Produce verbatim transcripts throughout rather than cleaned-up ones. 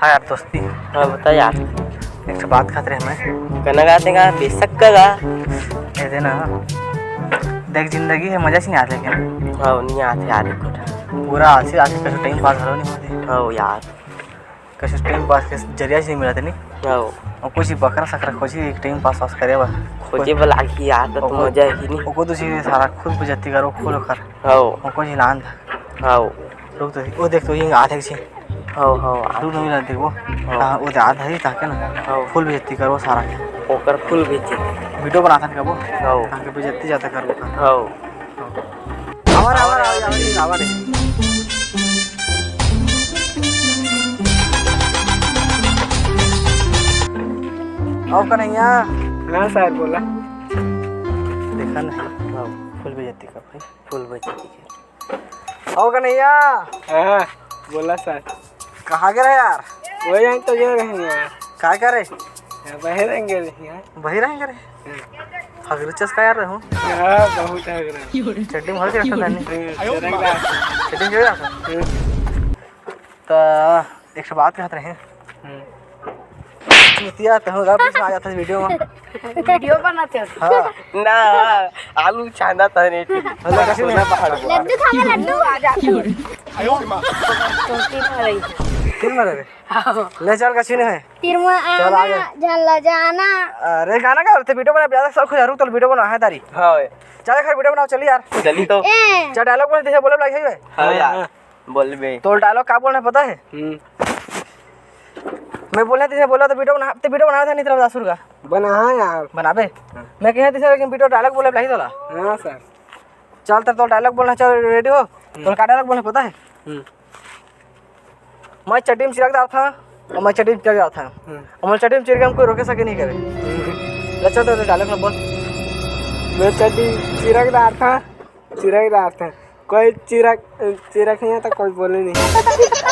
यार दोस्ती। हाँ, बता यार। एक ठो बात कहत रहे मैं। गाना गाते गा, बेशक का गा। ए दे ना। देख, जिंदगी हे, मजा से नहीं आते लेकिन। हाँ, नहीं आते यार, एक ठो। पूरा आलसी, आलसी, कछु टाइम पास घलो नहीं होते। हाँ यार। कछु टाइम पास के जरिया से नहीं मिलत नहीं। हाँ। और कुछ बकरा सकरा खोजी, एक टाइम पास वास करे बर। खोजे बर लागही यार, तो और मजा ही नहीं। ओको तो सीधे सारा खुद बेइज्जती करो, खुद ओकर। हाँ। और कुछ लान था। हाँ। रुक तो, वो देख तो, ये आथे किसी। हाँ, हाँ, रुक तो, मिला देखो। हाँ। हाँ, वो तो आधा ही था क्या ना? हाँ। फुल बेइज्जती करो सारा के। ओकर फुल बेइज्जती। वीडियो बनाथन कबो? हाँ। ताकि बेइज्जती ज्यादा करो। हाँ। आवा रे, आवा रे, आवा रे, आवा रे। आओ कन्हैया। हाँ सर, बोला। देखा ना, हाँ, फुल बेइज्जती कर भाई, फुल बेइज्जती कर। आओ कन्हैया। हाँ, बोला सर। कहाँ गे रहे यार? वही यहीं तो गे रहे हैं यार। काय करे? यार, बहे रहेंगे नहीं यार। बही रहेंगे रे। हगरू चस का यार रहूं। हाँ, बहुत हगरू। चड्डी में हर के रखा था नहीं। हम्म, चड्डी में चला था। हम्म। तो एक ठो बात कहत रहे। हम्म। चुतिया तो होगा, बीच में आ जाता है वीडियो में। वीडियो बनाते हो? हाँ। ना, आलू छाना था नहीं। मतलब कैसे नहीं? लड्डू खा ले, लड्डू। आ जा। चोटी मारे। फिर मारे रे? ले चल, कछु नहीं है। तीर में चल, आना, आगे। जान ला जाना। अरे गाना का, वीडियो बना, ज्यादा शौक है, रुक, तो वीडियो बना है तारी। हाँ। चल, एक वीडियो बनाओ, चल यार। चली तो। ए। चल, डायलॉग बोल, जैसे बोले लाइक है। हाँ यार, बोल बे। तो डायलॉग का बोलना है पता है? हम्म। मैं बोलना, तुझे बोला तो वीडियो बना, तो वीडियो बनाया था नहीं तेरा दासुर का। बना, हाँ यार। बनाबे। हाँ। मैं कहा तुझे, लेकिन वीडियो डायलॉग बोले लाइक तोला। हाँ सर। चल, तब तो डायलॉग बोलना, चल, रेडी हो? हम्म। तो का डायलॉग बोलना पता है? हम्म। मैं चड्डी में चिरक डारथंव, और मैं चड्डी में चिरक डारथंव। हम्म। और मैं चड्डी में चिरके में कोई रोके सके नहीं करे। हम्म। अच्छा, तो डायलॉग ना बोल। मैं चड्डी चिरक डारथंव, चिरक डारथंव। कोई चिरक, चिरक नहीं आता, कोई बोले नहीं।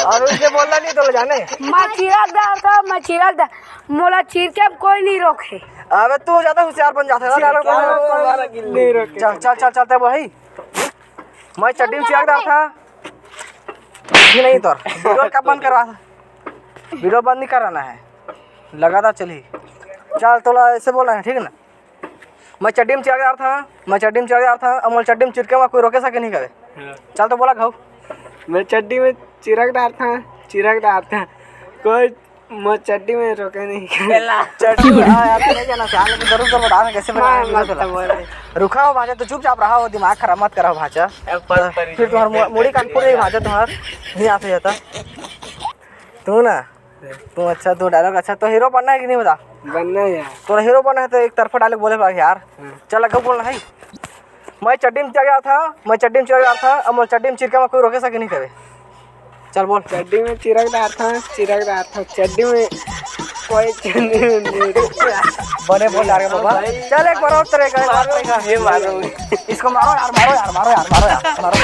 और उनसे बोलना नहीं तो ले जाने। मैं चिरक डारथंव, मैं चिरक डार, मोला चिरके में कोई नहीं रोके। अबे तू ज्यादा होशियार बन जाता है ना, डायलॉग बोलने में। नहीं रोके। चल, चल, चल, चलते भाई। मैं चड्डी में चिरक डारथंव। भी नहीं तोर। वीडियो का बंद करवा। वीडियो बंद नहीं कराना है। लगातार चली। चल, तोला ऐसे बोलना है, ठीक ना? मैं चड्डी में चिरक डारथंव, मैं चड्डी में चिरक डारथंव, और मोला चड्डी में चिरके में कोई रोके सके नहीं करे। हाँ। चल तो बोला घाव। मैं चड्डी में चिरक डारथंव, चिरक डारथंव। कोई मोर चड्डी में रोके नहीं। चड्डी में, हाँ यार, नहीं जाना चाह, लेकिन जरूर तो बता, कैसे बना है, मत बोल। रुका हो भांचा, तो चुपचाप रहा हो, दिमाग खराब मत करा हो भांचा। फिर तुम्हारा मु-, मुड़ी कान फूट जाई भांचा तुम्हारा, नहीं आते जाता। तू ना, तू अच्छा, तू डायलॉग अच्छा, तो हीरो बनना है कि नहीं बता? बनना है यार। तो हीरो बनना है तो एक तरफा डायलॉग बोले भाई यार। हाँ। चल, आगे बोलना है। मैं चड्डी में चिरक डारथंव, मैं चड्डी में चिरक डारथंव, और मोला चड्डी में चिरके में कोई रोके सके नहीं करे। चल बोल। चड्डी में चिरक डारथंव, चिरक डारथंव, चड्डी में कोई चड्डी में नहीं। बने बोल डार के बाबा। चल एक बार और तेरे का, एक बार तेरे का। ये मारो। इसको मारो यार, मारो यार, मारो यार, मारो यार, मारो।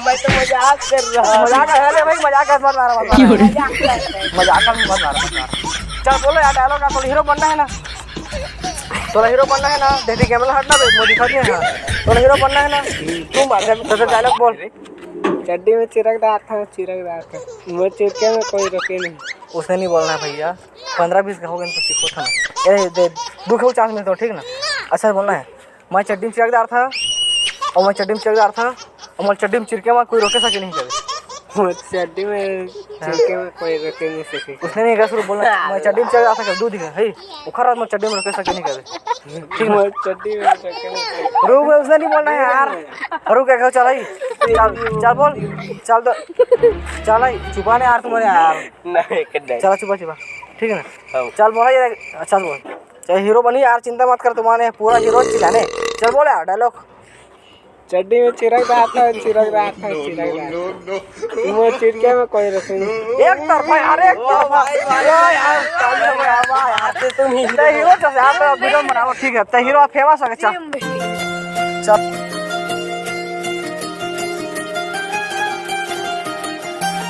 मैं तो मजाक कर रहा हूँ। मजाक है, अरे भाई, मजाक है, मत मारो, मत मारो। मजाक है, मत मारो, मत मारो। चल बोलो यार, डायलॉग का, तो हीरो बनना है ना? तोला हीरो बनना है ना? देख, देख, कैमरा हटना बे, मुझे दिखा दिया ना। तोला हीरो बनना है ना? तू मार, चल, चल, डायलॉग बोल। चड्डी में चिरक डारथंव, चिरक डारथंव। मोर चिरके में कोई रोके नहीं। उसने नहीं बोलना है भैया, पंद्रह बीस का हो गया तो सीखो था ना। ए, दे, दू ठो चांस मिलता हो, ठीक ना? अच्छा बोलना है, मैं चड्डी में चिरक डारथंव, और मैं चड्डी में चिरक डारथंव, और मैं चड्डी में चिरके में कोई रोके सके नहीं करे। मोर चड्डी में चिरके में कोई रोके नहीं सके। उसने नहीं कहा, शुरू बोलना, मैं चड्डी में चिरक डारथंव, दूध दिखा, हे, उखर रात मैं चड्डी में रोके सके नहीं करे। ठीक है? मोर चड्डी में चिरके में कोई रुक, उसने नहीं बोलना है यार। रुक, क्या चल, चल, चल बोल, चल तो, चल, चुपा नहीं यार, तुम्हारे यार। नहीं, कर दे। चला, चुपा, चुपा, ठीक है ना? हाँ। चल बोला ये, अच्छा बोल। चल हीरो बनी यार, चिंता मत कर, तुम्हारे पूरा हीरो चिल्लाने। चल बोल यार डायलॉग। चड्डी में चिरक डारथंव, चिरक डारथंव, चिरक डारथंव। मोर चिरके में कोई रोके नहीं। एक तरफा यार, एक तरफा। वाह यार, वाह यार, तुम ही तो हीरो तो यार, तो वीडियो बनाओ, ठीक है, तो हीरो फेमस हो गया, चल। चल।